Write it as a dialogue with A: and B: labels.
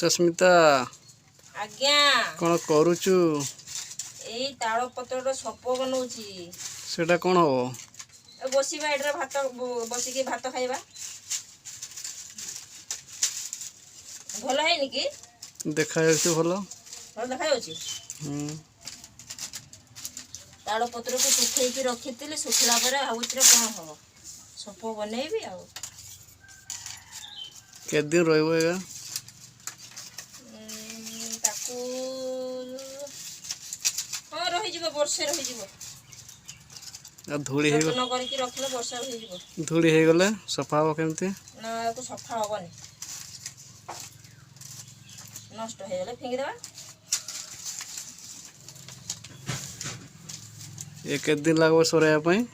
A: ସସ୍ମିତା।
B: ଆଜ୍ଞା।
A: କ'ଣ କରୁଛୁ?
B: ଏଇ ତାଳ ପତ୍ରର ସପ ବନଉଛି।
A: ସେଇଟା କ'ଣ ହବ?
B: ଏ ବସିବା, ଏଇଟାରେ ଭାତ ବସିକି ଭାତ ଖାଇବା। ଭଲ ହେଇନି କି?
A: ଦେଖାଯାଉଛି ଭଲ।
B: ଭଲ ଦେଖାଯାଉଛି।
A: ହୁଁ।
B: ତାଳ ପତ୍ରକୁ ଶୁଖେଇକି ରଖିଥିଲି। ଶୁଖିଲା ପରେ ଭାବୁଛି କ'ଣ ହବ, ସପ ବନେଇବି ଆଉ।
A: କେତେ ଦିନ ରହିବ ଏଗା?
B: ତାକୁ ହଁ, ରହିଯିବ, ବର୍ଷେ ରହିଯିବ।
A: ଆଉ ଧୂଳି ହେଇଗଲେ?
B: ଯତ୍ନ କରିକି ରଖିଲେ ବର୍ଷା ହେଇଯିବ।
A: ଧୂଳି ହେଇଗଲେ ସଫା ହବ କେମିତି?
B: ନା, ଏହାକୁ ସଫା ହବନି। ନଷ୍ଟ ହେଇଗଲେ ଫିଙ୍ଗିଦେବା।
A: ଏ କେତେ ଦିନ ଲାଗିବ ସରାଇବା ପାଇଁ?